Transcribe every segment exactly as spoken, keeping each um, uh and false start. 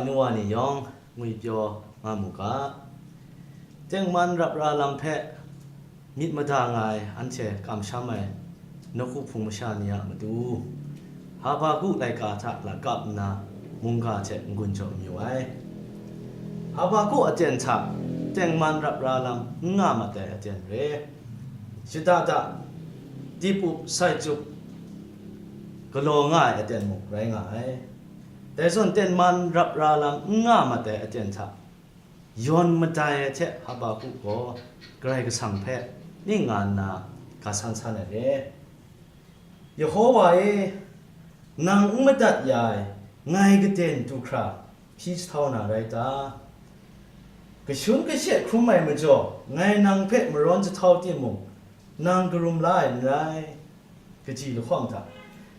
Nu wa ni yawng ngwipyaw nga mu ga. Tengman rap ra lam hpe myit mada nga ai anhte kamsham ai nawku hpung masha ni a matu, Habaku laika hta lakap nna mungga hte n-gun jaw mayu ai. Habaku aten hta tengman rap ra lam n nga mat ai aten re. Shada da, dip up sai chyup galaw nga ai aten muk rai nga ai. Dai zawn tengman rap ra lam n nga mat ai aten hta yawn madai ai hte Habaku gaw Karai Kasang hpe ning nga nna ga san san ai re. Yehowa e, nang n madat ya ai ngai kaden du hkra hpyi jahtau na rai ta? Kashun kashe hkrum ai majaw ngai nang hpe marawn jahtau timung, nang karum la ai n rai. Kaji lahkawng hta,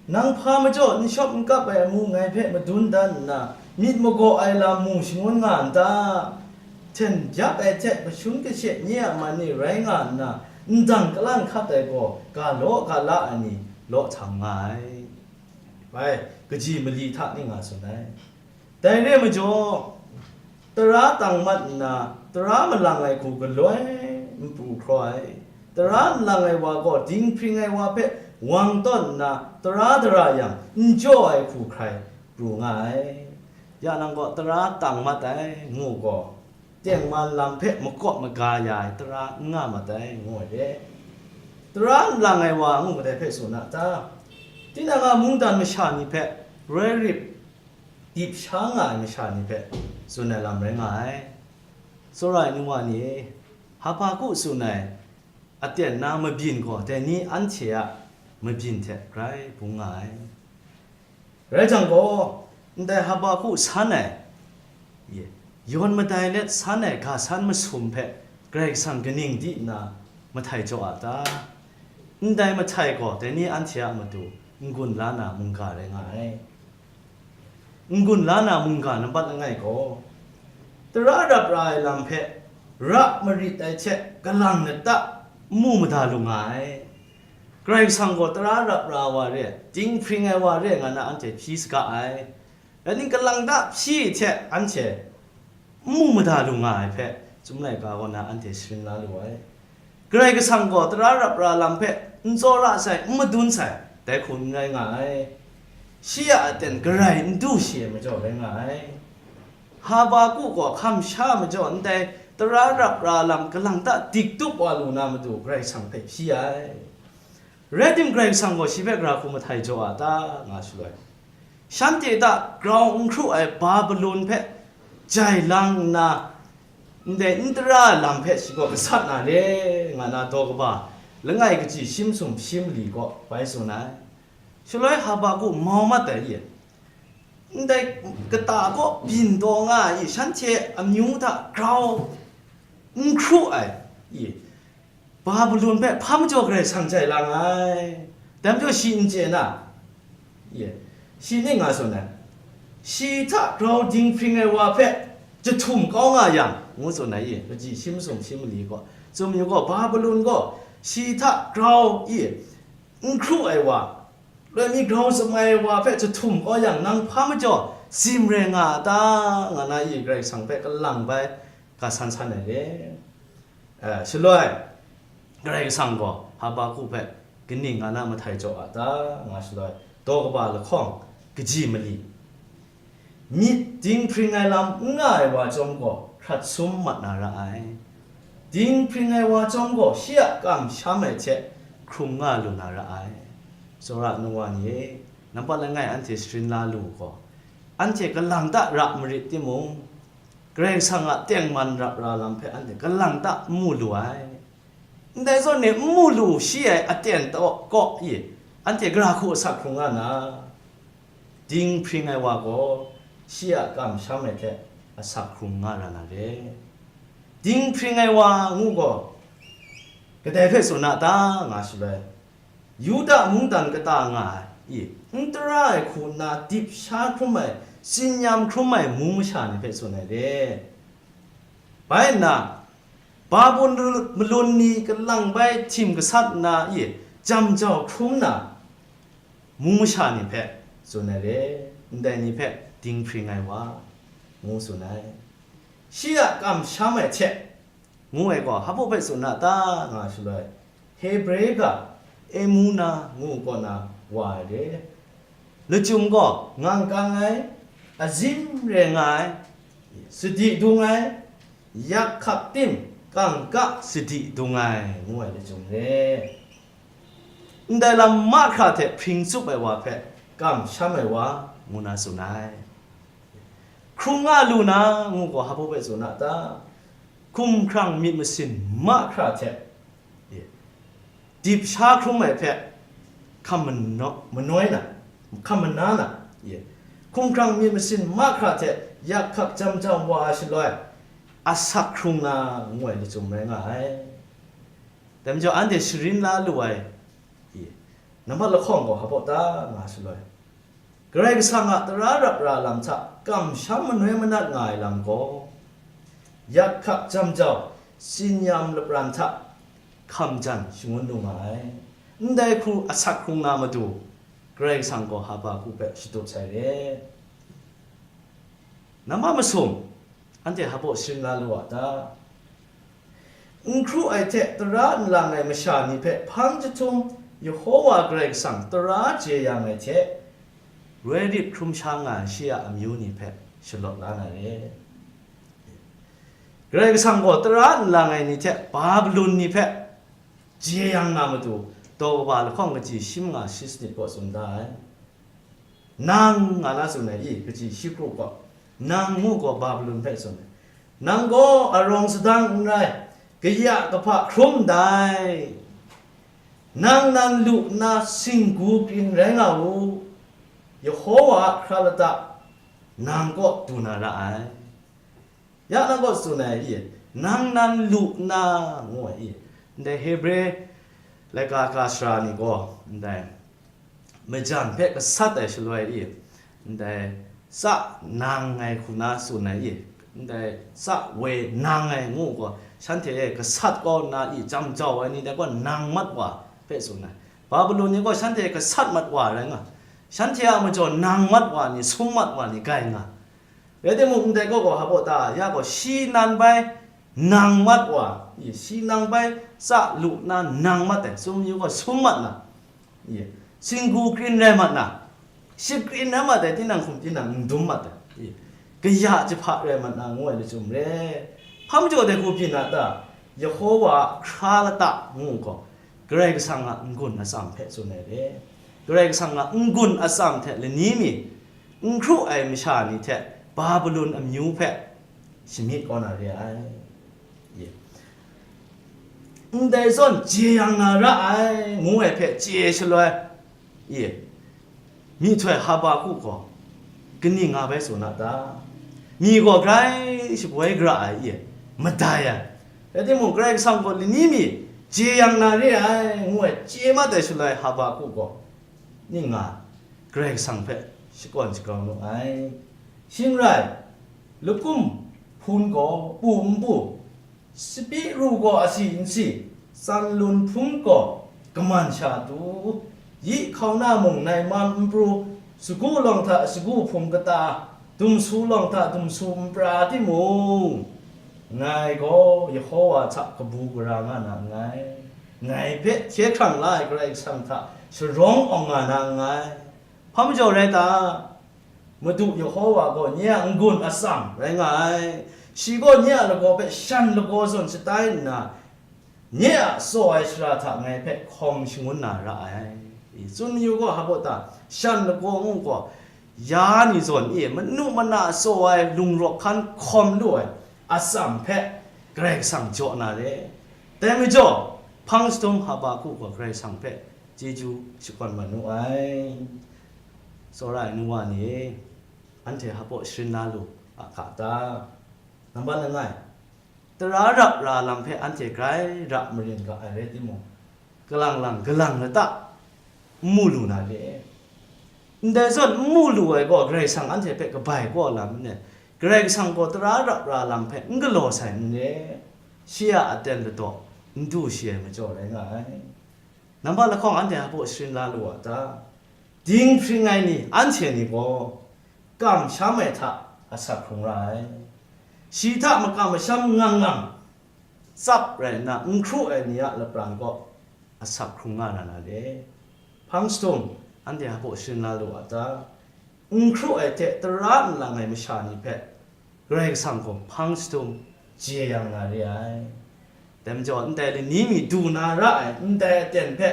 nang hpa majaw n shawp n kap ai amu ngai hpe madun dan nna, myit magaw ai lam mu shangun nga n ta? Hten yak ai hte kashun kashe nye a man e rai nga nna, ndang kalang hkat ai gaw ga law ga la ai ni law htang nga ai. Bai, kaji mali hta ning nga tsun ai. Dai re ai majaw, tara tang mat nna, tara malang ai hku galoi n pru hkraw ai. Tara n lang ai wa gaw dinghpring ai wa hpe wang tawn nna, tara dara yang, n jaw ai hku hkrai pru nga ai. Ya nang gaw tara tang mat ai, ngu gaw, tengman lam hpe makawp maga ya ai tara n nga mat ai, ngu ai re. Tara n lang ai wa ngu kadai hpe tsun a ta? Tinang a mungdan masha ni hpe roi rip dip sha nga ai masha ni hpe tsun ai lam rai nga ai. Tsawra ai nu wa ni e, Habaku tsun ai aten na mabyin gaw dai ni anhte a mabyin hte grai bung nga ai. Rai jang gaw, ndai Habaku san ai, ye, yawn madai let san ai ga san masum hpe Karai Kasang kaning di nna mahtai jaw a ta? Ndai mahtai gaw dai ni anhte a matu n-gun la na mungga rai nga ai. N-gun la na mungga nambat langai gaw, tara rap ra ai lam hpe ra marit ai hte kalang nata n mu mada lu nga ai. Karai Kasang gaw tara rap ra wa re, dinghpring ai wa re nga na anhte hpyi saga ai. Rai ning, kalang ta hpyi hte anhte n mu mada lu nga ai hpe, Chyum laika kaw na anhte sharin la lu ai. Karai Kasang gaw tara rap ra lam hpe n tsawra sai, n madun sai, dai hku n rai nga ai. Shi a aten garai n du shi ai majaw rai nga ai. Habaku gaw hkam sha majaw ndai tara rap ra lam kalang ta dik tup wa lu na matu Karai Kasang hpe hpyi ai. Rai tim, Karai Kasang gaw shi hpe gara hku mahtai jaw a ta, nga shaloi, shanhte hta grau n hkru ai Babilon hpe jai lang nna, ndai n tara ai lam hpe shi gaw gasat na re, nga na daw kaba langai kaji shi masum shi mali gaw bai tsun ai. Shaloi Habaku mau mat ai, ye, ndai kata kaw byin taw nga ai, shanhte amyu hta grau n hkru ai, ye, Babilon hpe hpa majaw Karai Kasang jai lang ai. Dai majaw shi n chye na? Ye, shi ning nga tsun ai. Shi hta grau dinghpring ai wa hpe jahtum kau nga yang, ngu tsun ai, ye, kaji shi masum shi mali gaw, tsun yu gaw, Babilon gaw shi hta grau, ye, n hkru ai wa, loi mi grau shamai ai wa hpe jahtum kau yang, nang hpa majaw zim rai nga a ta? Nga na, ye, Karai Kasang hpe kalang bai ga san san ai re. Eh, shaloi, Karai Kasang gaw Habaku hpe kaning nga na mahtai jaw a ta, nga shaloi, daw kaba lahkawng kaji mali, myit dinghpring ai lam n nga ai wa chyawm gaw hkrat sum mat na ra ai. Dinghpring ai wa chyawm gaw shi a kamsham ai hte hkrung nga lu na ra ai. Tsawra nu wa ni e, nampat langai anhte sharin la lu gaw, anhte kalang ta ra marit timung, Karai Kasang a tengman rap ra lam hpe anhte kalang ta n mu lu ai. Ndai zawn e, n mu lu shi ai aten taw kaw, i, anhte gara hku asak hkrung nga na? Dinghpring ai wa gaw shi a kamsham ai hte asak hkrung nga ra na re. Dinghpring ai wa ngu gaw kadai hpe tsun a ta, nga shaloi, Yuda mungdan kata nga ai, i, n tara ai hku nna dip sha hkrum ai, tsin yam hkrum ai mung masha ni hpe tsun ai re. Bai nna, Babilon malun ni kalang bai htim gasat nna, i, jam jau hkrum na mung masha ni hpe tsun ai re, ndai ni hpe dinghpring ai wa. ngu tsun ai. Shi a kamsham ai hte, ngu ai gaw, hpa hpe tsun na ta, nga shaloi, Hebre ga Emuna ngu kaw na wa ai re. Lachyum gaw ngangkang ai, azim re nga ai, sadi dung ai, yak hkap tim kangka sadi dung ai, ngu ai lachyum re. Ndai lam mahkra hte hpring tsup ai wa hpe kamsham ai wa, ngu na tsun ai. Hkrung nga lu na, ngu gaw, hpa hpe tsun na ta? Hkumhkrang myit masin mahkra hte, dip sha hkrum ai hpe hkam manaw, manoi na, hkam mana na, hkumhkrang myit masin mahkra hte yak hkap jam jau wa ai shaloi, asak hkrung na, ngu ai lachyum rai nga ai. Dai majaw, anhte sharin la lu ai, i, nambat lahkawng gaw hpa ta, nga shaloi, Karai Kasang a tara rap ra lam hta kamsham manoi manat nga ai lam gaw, yak hkap jam jau, tsin-yam lapran hta hkam jan shangun lu nga ai. Ndai hku asak hkrung na matu, Karai Kasang gaw Hpaku hpe shadut sai re. Nambat masum, anhte hpa sharin la lu a ta? N hkru ai hte tara n lang ai masha ni hpe hpang jahtum Yehowa Karai Kasang tara jeyang ai hte, roi rit hkrum sha nga ai shi a amyu ni hpe shalawt la na re. Karai Kasang gaw tara n lang ai ni hte Babilon ni hpe jeyang na matu, daw kaba lahkawng kaji shi manga shi sanit kaw tsun da ai. Nang, nga na tsun ai i, kaji shi kru gaw, nang ngu gaw Babilon hpe tsun ai. Nang gaw arawng sadang n rai, kaya kahpa hkrum ndai. Nang nan lu nna singgu krin rai nga u, Yehowa a hkra lata nang kaw du na ra ai. Ya nang kaw tsun ai i, nang nan lu nna, ngu ai i, ndai Hebre laika ka sara ni gaw, ndai majan hpe gasat ai shaloi i, ndai tsa nang ai hku na tsun ai i, ndai tsa woi nang ai ngu gaw, shanhte e gasat kau nna i, jam jau ai ni dai gaw nang mat wa hpe tsun ai. Babilon ni gaw shanhte gasat mat wa rai nga, shanhte a majaw nang mat wa ni, sum mat wa ni gai nga. Rai timung, ndai gaw gaw hpa ta, ya gaw shi nan bai nang mat wa, i, shi nan bai tsa lu nna nang mat ai, tsun mayu gaw sum mat na, i, singgu krin rai mat na, shikrin rai mat ai, tinang hkum tinang n dum mat ai, i, kaya jahpa rai mat na, ngu ai lachyum re. Hpa majaw dai hku byin a ta? Yehowa a hkra lata ngu gaw, Karai Kasang a n-gun atsam hpe tsun ai re. Karai Kasang a n-gun atsam hte lani mi n hkru ai masha ni hte Babilon amyu hpe shamyit kau na re ai. Ye. Ndai zawn jeyang na ra ai, ngu ai hpe chye shaloi, ye, myihtoi Hpaku gaw kaning nga bai tsun a ta? Myi gaw grai shaboi gara ai, ye, madai ai. Rai timung, Karai Kasang gaw lani mi jeyang na re ai, ngu ai chye mat ai shaloi, Hpaku gaw ning nga Karai Kasang hpe shakawn shakau nu ai. Shing rai, lakum hpun gaw pu n pu, sapi ru gaw asi n si, tsan lun hpung gaw kaman sha tu, yi hkau na mung nai mam n pru, sagu lawng hta sagu hpung kata, dumsu lawng hta dumsu n pra timung, ngai gaw Yehowa hta kabu gara nga na nngai. Ngai hpe hkye hkrang la ai Karai Kasang hta sharawng awng nga na nngai. Hpa majaw rai ta? Madu Yehowa gaw nye a n-gun atsam rai nga ai. Shi gaw nye a lagaw hpe shan lagaw zawn shatai nna, nye a tsaw ai shara hta ngai hpe hkawm shangun na ra ai. I, tsun mayu gaw, hpa ta? Shan lagaw ngu gaw, ya ni zawn e manu mana tsaw ai lung rawk hkan hkawm lu ai atsam hpe Karai Kasang jaw na re. Dai majaw, hpang jahtum Hpaku gaw Karai Kasang hpe chyeju shakawn mat nu ai. Tsawra ai nu wa ni, anhte hpa sharin la lu a ga ta? Nambat langai, tara rap ra lam hpe anhte grai rap marin ga ai rai timung, kalang lang, kalang lata n mu lu na re. Ndai zawn n mu lu ai gaw, Karai Kasang anhte hpe kabai kaw lam n re. Karai Kasang gaw tara rap ra lam hpe n galaw sai n re. Shi a aten ladaw n du shi ai majaw rai nga ai. Nambat lahkawng anhte hpa sharin la lu a ta? Dinghpring ai ni, anhte ni gaw kamsham ai hta asak hkrung ra ai. Shi hta makam masham ngang ngang tsap rai nna n hkru ai ni a lapran kaw asak hkrung nga na na le. Hpang jahtum anhte hpa sharin la lu a ta? N hkru ai hte tara n lang ai masha ni hpe Karai Kasang gaw hpang jahtum chye yang na re ai. Dai majaw, ndai lani mi du na ra ai ndai aten hpe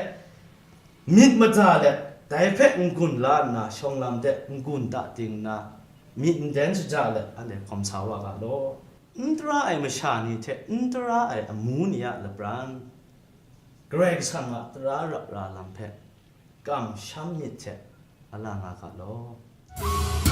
myit maja let, dai hpe n-gun la nna, shawng lam de n-gun da ting nna, myit n den shaja let, anhte hkawm sa wa ga law. N tara ai masha ni hte n tara ai amu ni a lapran, Karai Kasang a tara rap ra lam hpe kamsham myit hte a la nga ga law.